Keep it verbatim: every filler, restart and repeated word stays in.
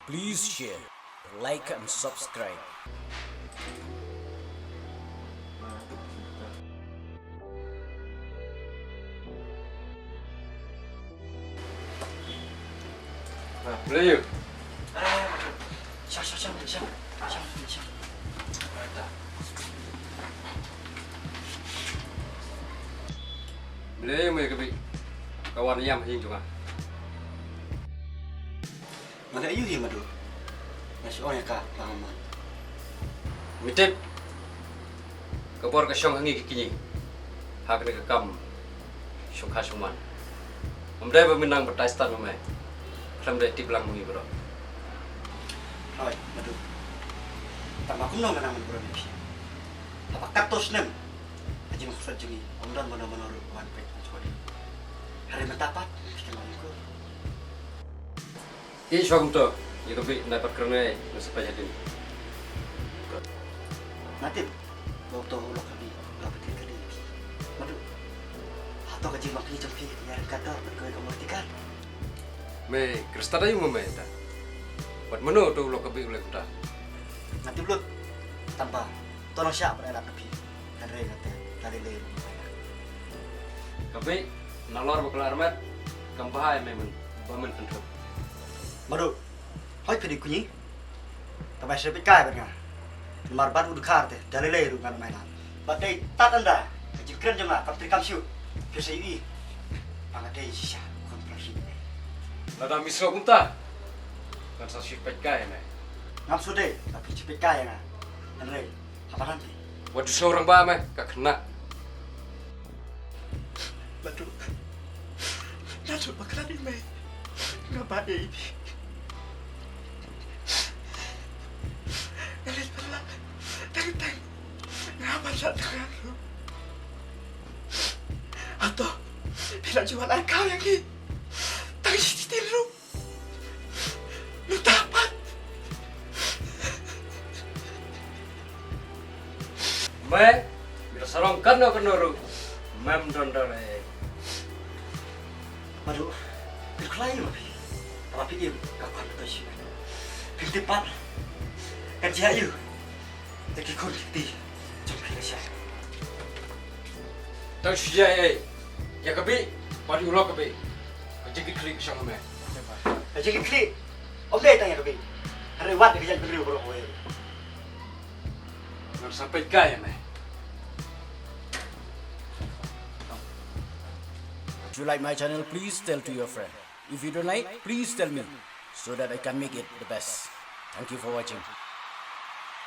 Please share, like and subscribe. Blei ïa u. Sha, sha, sha, sha. Sha, sha. Blei ïa u, me Ka Bih. Ka wan ïam ha ïing jong nga. Nga leh aïu hi Madu? Nga shu ong ïa ka ba ngam mon. Me tip, ka bor ka shong ha ngi ki kñi ha kane ka kam shongkha shongman. Ngam dei ba men nang batai stad ma me. Khlem dei tip lang ma ngi baroh. Hooid Madu. Tang ba kumno nga nang ban burom ïa phi? Haba katto snem ka jingmut jong ngi, ym don mano mano ruh ban peit ban sngewbha. Hynrei mynta pat phi kynmaw ïa u. Ïa shuwa kumto, ïa Ka Bih, nai pat kren ngai, nga sa peit hadien. Nga tip ba uto u lok Ka Bih u la pynkynriah ïa phi. Madu, hato ka jinglong kñi jong phi ka ïaryngkat dor bad kawei ka murtikat? Me kren stad aïu ma me ta? Bad mano uto u lok Ka Bih u leh kumta? Nga tip lut. Tang ba to nang shah ban ai lad na phi. Hynrei nga te da lei lei ruh nga ai lad. Ka Bih, nalor ba ka la armet, kam bha ïa me men ba men pynthut. Madu, hooid phi dei kñi. Tang ba shu peit kai bad nga. Namar bad u dkhar te da lei lei ruh ngan ai lad. Bad dei tad ynda ka jingkren jong nga kam treikam shuh, phi sa ïohi ba nga dei shisha u khun pyrshah me. Lada me sngew kumta, ngan sa shu peit kai ïa me. Ngam shu dei ba phi shu peit kai ïa nga. Hynrei haba nang te, wat ju sngew rangbah me, ka khynnah. Naduh, naduh ba khlad ïa me, nga bad ïa i Bih. Nga leit pynlong teng teng, nga ban sah tyngrang ruh. Hato phi la ju wan ai kaw ïa ngi tang shi titil ruh? Mynta pat me, me la sarong kano kano ruh, mem don dor eh. Madu, phi khlaiñ ma phi, haba phi im ka khon ka shi. Phi tip pat ka jia ïa u. Te ki khun ki kti jong phi ka shai. Tang shu ïa ei ïa Ka Bih bad u lok Ka Bih. Ka jingkitkhlieh ka shong ha me. Ka jingkitkhlieh ym dei tang ïa Ka Bih, hynrei wat ïa ka jaitbynriew baroh kawei. Ngan sa peit kai ïa me. If you like my channel, please tell to your friend. If you don't like, please tell me so that I can make it the best. Thank you for watching.